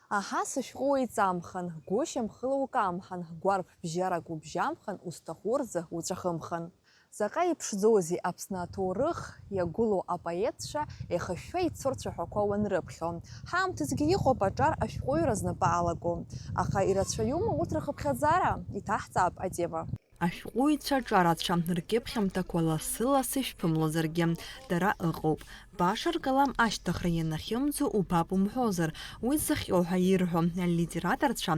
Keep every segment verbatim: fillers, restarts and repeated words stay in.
Аҳа, сышәҟәы уеиҵамхан, гәышьамхыла укамҳан, гәарԥ бжьарак убжьамхан, узҭаху рзы уҵәахымхан. Заҟа иԥшӡоузеи Аԥсны аҭоурых иагәылоу апоетцәа еихышәшәа ицо рцәаҳәақәа уанрыԥхьо. Ҳаамҭазгьы иҟоуп аҿар ашәҟәыҩҩра знапы алаку. Аха ирацәаҩума урҭ рхыԥхьаӡара? Иҭаҳҵаап атема. Ашәҟәыҩҩцәа ҿарацәа ркьыԥхьымҭақәа лассы-лассы ишәԥымлозаргьы, дара ыҟоуп. Баша ркалам ашьҭыхра ианахьымӡо убап умҳәозар, уи зыхҟьо ҳәа ирҳәо алитераторцәа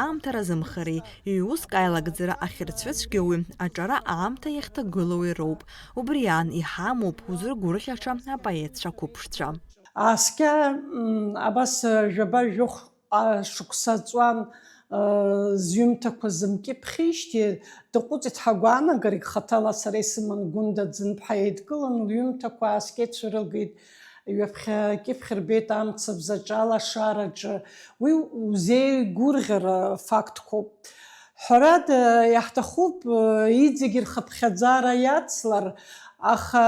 аамҭа разымхареи, иуск аилагӡара ахьырцәыцәгьоуи аҿара аамҭа иахьҭагылоуи роуп. Убри аан иҳамоуп узыргәырӷьаҽа апоетцәа қәыԥшцәа. Ааскьа, м, абас, э, жәаба-жәохә ҟа-, шықәса ҵуан, э, зҩымҭақәа зымкьыԥхьижьҭеи, дыҟәыҵит ҳагәаанагарагь, хаҭала сара исыман Гәында Ӡынԥҳа еидкылан, лҩымҭақәа ааскьа ицәырылгеит, ҩаԥхьа кьыԥхь рбеит амцабз аҿы, алашараҿы. Уи узеигәырӷьара фактқәоуп. Ҳәарада, иаҳҭахуп, э, иҵегь рхыԥхьаӡара иацлар, аха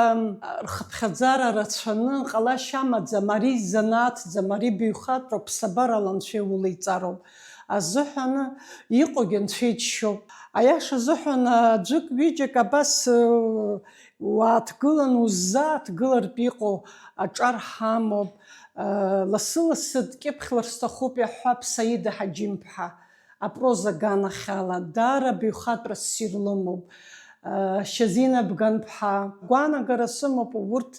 рхыԥхьаӡара рацәаны ҟалашьа амаӡам, ари занааҭӡам, ари баҩхатәроуп, ԥсабарала Анцәа иулеиҵароуп азыҳәан иҟоугьы Анцәа иџьшьоуп. Аиаша азыҳәан, аӡәык-ҩыџьак абас, э, уааҭгылан, уззааҭгылартә иҟоу аҿар ҳамоуп, э, лассы-лассы дкьыԥхьлар сҭахуп иаҳҳәап Саида Ҳаџьымԥҳа. Апроза аганахьала даара баҩхатәра ссир лымоуп. Шьазина Бганԥҳа, гәаанагара сымоуп, урҭ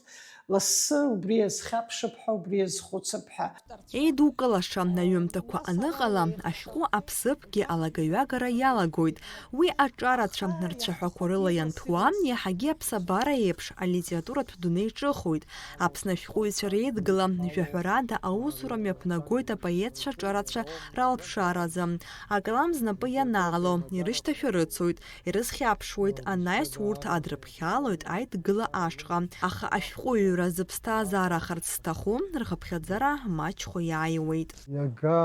лассы убри иазхьаԥшып ҳәа, убри иазхәыцып ҳәа. Еидукылаша аҩымҭақәа аныҟала, ашәҟәы аԥсыԥгьы алагаҩагара иалагоит. Уи аҿарацәа рцәаҳәақәа рыла ианҭуа, иаҳагьы аԥсабара еиԥш алитературатә дунеи ҿыхоит. Аԥсны ашәҟәыҩҩцәа реидгыла, жәаҳәарада, аусура мҩаԥнагоит апоетцәа ҿарацәа ралԥшааразы. Акалам знапы ианаало, ирышьҭашәарыцоит, ирызхьаԥшуеит, анаҩс урҭ адрыԥхьалоит аидгыла ашҟа. Аха ашәҟәыҩҩра зыԥсҭазаара ахарц зҭаху рхыԥхьаӡара маҷхо иааиуеит. Иага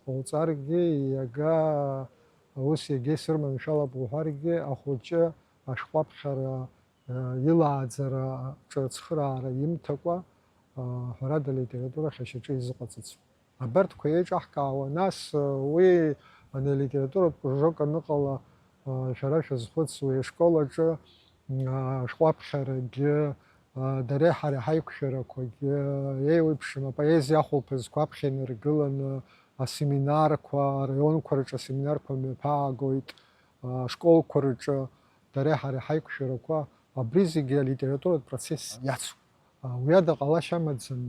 ҟауҵаргьы, иага аус иагьа исырманшәалап уҳәаргьы, ахәыҷы ашәҟәаԥхьара, э, илааӡара ҿы ацхыраара имҭакәа, э, ҳәарада, алитература ахь ашьаҿа изыҟаҵаӡом. Абарҭқәа еиҿаҳкаауа, нас, э, уи ани алитературатә кружок аныҟала, э, шәара шәазхәыц, уи ашкол аҿы, м, ашәҟәаԥхьарагьы, э, дареи ҳареи ҳаиқәшәарақәагьы, э, еиуеиԥшым апоезиа ахәылԥазқәа аԥхьа инаргыланы, асеминарқәа, араионқәа рҿы асеминарқәа мҩаԥаагоит, э, ашколқәа рҿы дареи ҳареи ҳаиқәшәарақәа, абри зегьы алитературатә процесс иацуп. Уи ада ҟалашьа амаӡам,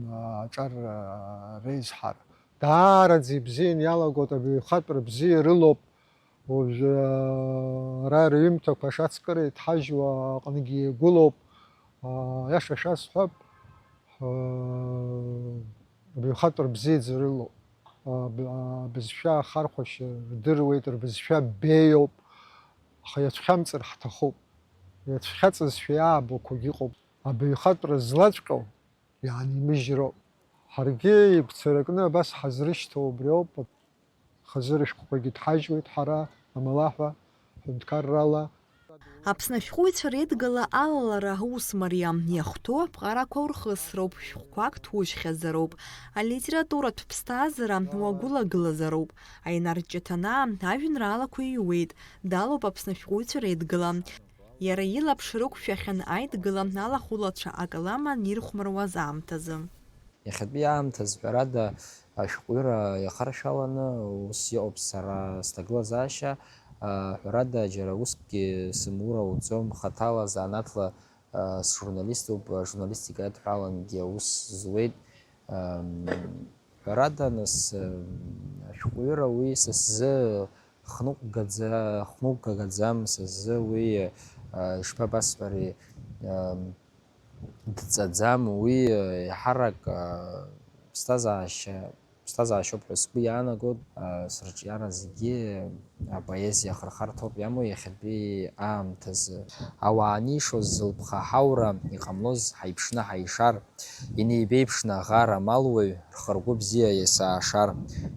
аҿар реизҳара. Даараӡа ибзиан иалагоит, абаҩхатәра бзиа ирылоуп. Уажәы ара рҩымҭақәа ашацкыра иҭҳажьуа аҟынгьы иагәылоуп. Аиаша шәасҳәап, абаҩхатәра бзиаӡа ирылоуп. Аб-, абызшәа ахархәашьа рдыруеит, рбызшәа беиоуп, аха иацәхьамҵыр ҳҭахуп. Иацәхьаҵызшәа иаабақәагь ыҟоуп. Абаҩхатәра злаҵәҟьоу иаанимыжьроуп. Ҳаргьы игәцаракны абас ҳазрышьҭоу убриоуп. Хазы рышәҟәқәагьы ҭҳажьуеит ҳара, амалаҳәа, ҳәынҭқаррала. Аԥсны ашәҟәыҩҩцәа реидгыла алалара аус мариам иахәҭоу аԥҟарақәа урхысроуп, шәҟәқәак ҭужьхьазароуп. Алитературатә ԥсҭазаара уагәылагылазароуп. Аинар Ҷыҭанаа ажәеинраалақәа иҩуеит, далоуп Аԥсны ашәҟәыҩҩцәа реидгыла. Иара илаԥш рықәшәахьан аидгыла алахәылацәа акалам анирхәмаруаз аамҭазы. Иахьатәи аамҭазы, ҳәарада, ашәҟәыҩҩра иахаршәаланы ус иҟоуп сара сҭагылазаашьа. Ҳәарада, џьара усгьы сымура уӡом, хаҭала, занааҭла сжурналиступ, ажурналистика иадҳәалангьы аус зуеит. Ҳәарада, нас, ашәҟәыҩҩра уи са сзы хныҟәгаӡа-, хныҟәгагаӡам, са сзы уи, ишԥабасҳәари, дҵаӡам, уи еиҳарак ԥсҭазаашьа, ԥсҭазаашьоуп ҳәа сгәы иаанагоит. Сырҿиара зегьы апоезиа ахырхарҭоуп иамоу иахьатәи аамҭазы. Ауаа анишоз зылԥха ҳаура, иҟамлоз ҳаиԥшны ҳаишар, инеибеиԥшны аӷар амалуаҩ, рхы-ргәы бзиа иасаашар,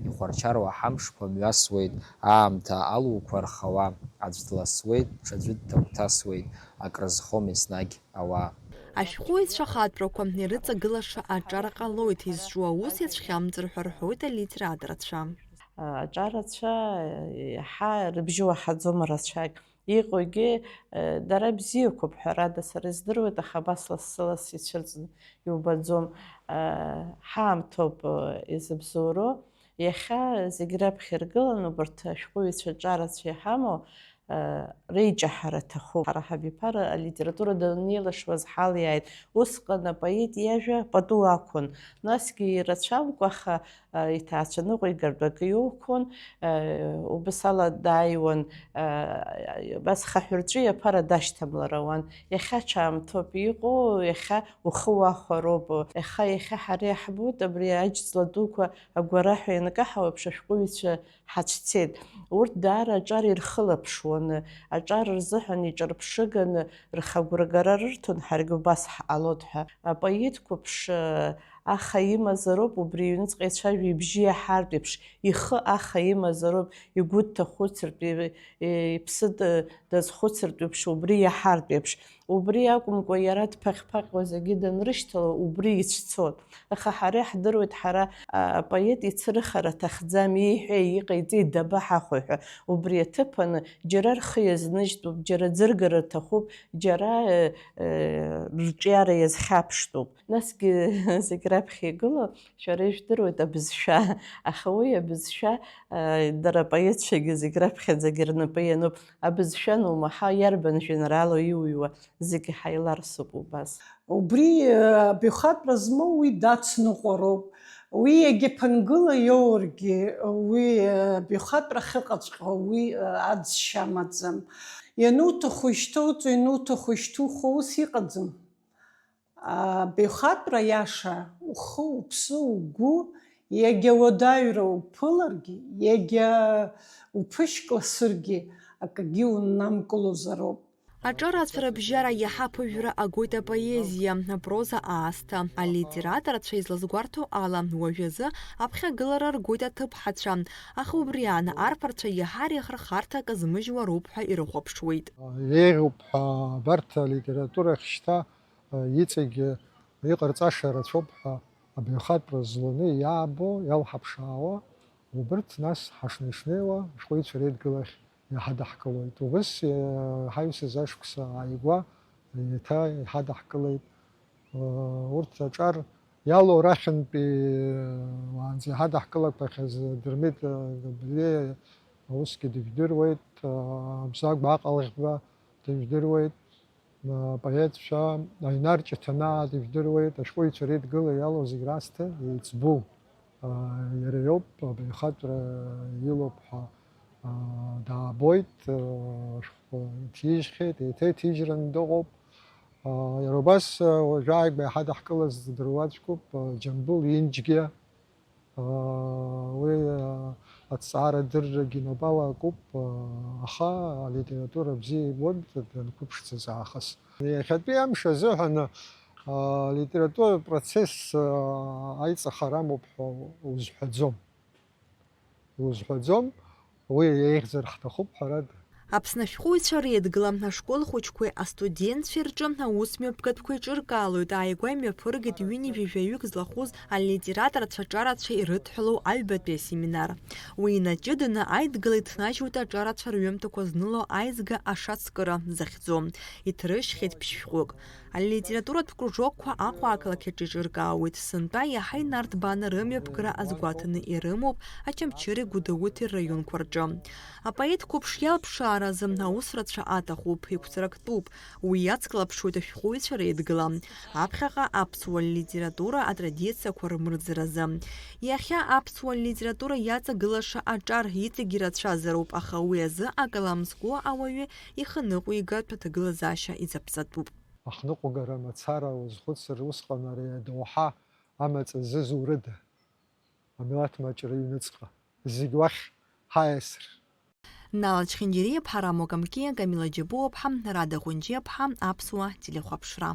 ихәарчаруа ҳамшқәа мҩасуеит, аамҭа алуқәа рхауа, аӡә дласуеит, ҽаӡәы дҭагәҭасуеит, акрызхом еснагь ауаа. Ашәҟәыҩҩцәа ахатәрақәа ирыҵагылаша аҿар ҟалоит, изҿу аус иацәхьамҵыр ҳәа рҳәоит алитераторцәа. Аҿарацәа иаҳа рыбжьы уаҳаӡом рацәак. Иҟоугьы, э, дара бзиақәоуп, ҳәарада, сара издыруеит, аха абас лассы-ласс ицәырҵны иубаӡом. Э, ҳаамҭоуп, э, изыбзоуроу. Иахьа зегь раԥхьа иргыланы убарҭ ашәҟәыҩҩцәа ҿарацәа иҳамоу, э, реиҷаҳара аҭахуп. Ҳара ҳабиԥара алитература даннеилашуаз ҳалиааит. Усҟан апоет иажәа пату ақәын. Насгьы ирацәамкәа, аха, э, иҭаацәаныҟәигартә акы иуқәын, э, убасала дааиуан, э, абас хаҳәырҵәы иаԥара дашьҭамлар ауан. Иахьа ҽаамҭоуп иҟоу, иахьа ухы уахәароуп. Иаха, иахьа ҳара иаҳбоит абри аџьҵла дуқәа агәараҳәа ианкаҳауа еиԥш ашәҟәыҩҩцәа ҳацәцеит. Урҭ даара аҿар ирхылаԥшуаны, аҿар рзыҳәан иҿырԥшыганы рхы агәрагара рырҭон, ҳаргьы убас ҳҟалоит ҳәа. Апоет қәыԥш, э, аха имазароуп, убри иҩныҵҟа ицәажәо ибжьы иаҳартә еиԥш, ихы аха имазароуп, игәы дҭахәыцыртә, и-, и-, иԥсы д-, дазхәыцыртә еиԥш, убри иаҳартә еиԥш. Убри акәымкәа, иара дԥаҟь-ԥаҟьуа зегьы данрышьҭала, убри ицәцоит. Аха ҳара иаҳдыруеит, ҳара, а, апоет ицрыхар аҭахӡам, ииҳәеи иҟаиҵеи даба ҳахәои ҳәа. Убри аҭыԥаны, џьара рхы иазныжьтәуп, џьара ӡыргара рҭахуп, џьара, э, э, рҿиара иазхьаԥштәуп. Насгьы зегь раԥхьа игылоу, шәара ижәдыруеит абызшәа, аха уи абызшәа, э, дара апоетцәагьы зегь раԥхьаӡагьы рнапы иануп. Абызшәа анумаҳа, иарбан жәеинраала иуҩуа, зегьы ҳаиларсуп убас. Убри, э, абаҩхатәра змоу уи дацныҟәароуп. Уи егьа ԥынгыла иоургьы, уи, э, абаҩхатәра ахьыҟаҵәҟьоу, уи, э, аӡшьа амаӡам. Иануҭаху ишьҭоуҵо, иануҭаху ишьҭухуа ус иҟаӡам. Абаҩхатәра иаша, ухы, уԥсы, угәы, иагьа уадаҩра уԥыларгьы, иагьа уԥышькласыргьы, акгьы уннамкылозароуп. Аҿарацәа рыбжьара иаҳа аԥыжәра агоит апоезиа, апроза аасҭа. Алитераторцәа излазгәарҭо ала, уажәазы аԥхьагылара ргоит аҭыԥҳацәа, аха убри аан арԥарцәа иаҳа реихырхарҭа акы змыжьуа роуп ҳәа ирыхәаԥшуеит. Еиӷьуп ҳәа абарҭ алитература ахь шьҭа иҵегьы иҟарҵаша рацәоуп ҳәа абаҩхатәра зланы иаабо, иалҳаԥшаауа, убырҭ нас ҳашнеи-шнеиуа ашәҟәыҩҩцәа реидгылахь иҳадаҳкылоит. Убыс, э, ҳаҩсыз ашықәса ааигәа еиҭа иҳадаҳкылеит. Э, урҭ аҿар иалоу рахьынтәи уаанӡа иҳадаҳкылақәахьаз Дырмит, э, Габелиа усгьы дыжәдыруеит, э, Абзагә Аҟалӷьба дыжәдыруеит. Апоетцәа, Аинар Ҷыҭанаа дыжәдыруеит, ашәҟәыҩҩцәа реидгыла иалоу зегь раасҭа еиҵбу, а, иара иоуп, абаҩхатәра илоуп ҳәа, а, даабоит, а, ашәҟәқәа иҭижьхьеит, еиҭа иҭижьраны дыҟоуп. А, иара убас, а, уажәааигәа иҳадаҳкылаз дыруаӡәкуп, а, Џьамбул Инџьгьа. Уи аҭҵаарадыррагьы инапала акуп, аха алитература бзиа ибоит данқәыԥшӡаз аахыс. Иахьатәи амш азыҳәан алитературатә процесс аиҵахара амоуп ҳәа узҳәаӡом. Иузҳәаӡом. Уи еиӷьзар ҳҭахуп, ҳәарада. Аԥсны ашәҟәыҩҩцәа реидгыла ашкол хәыҷқәеи астудентцәеи рҿы аус мҩаԥгатәқәа еиҿыркаалоит, ааигәа имҩаԥыргеит ҩынҩажәи жәаҩык злахәыз алитераторцәа ҿарацәа ирыдҳәалоу аҩбатәи асеминар. Уи инаҷыданы аидгыла иҭнажьуеит аҿарацәа рҩымҭақәа зныло аизга Ашацкыра захьӡу. Иҭрыжьхьеит ԥшь-шәҟәык. Алитературатә кружокқәа Аҟәа ақалақь аҿы еиҿыркаауеит, сынтәа иаҳа инарҭбааны рымҩаԥгара азгәаҭаны ирымоуп Очамчыреи Гәдоуҭеи рраионқәа рҿы. Апоет қәыԥш иалԥшааразы аус рацәа аҭахуп, игәцарактәуп, уи иацклаԥшуеит ашәҟәыҩҩцәа реидгыла, аԥхьаҟа аԥсуа литература атрадициақәа рмырӡразы. Иахьа аԥсуа литература иаҵагылаша аҿар иҵегь ирацәазароуп, аха уи азы акалам зку ауаҩы ихы ныҟәигартә аҭагылазаашьа изаԥҵатәуп. Ахныҟәгара мацара узхәыцыр, усҟан ари адоуҳа амаҵ зызурыда? Амилаҭ маҷра иҩныҵҟа зегь уахь ҳаиасыр. Нала Чхинџьариаԥҳа, Рамо Камкиа, Камила Џьабуаԥҳа, Рада Ҟәынџьиаԥҳа, Аԥсуа телехәаԥшра.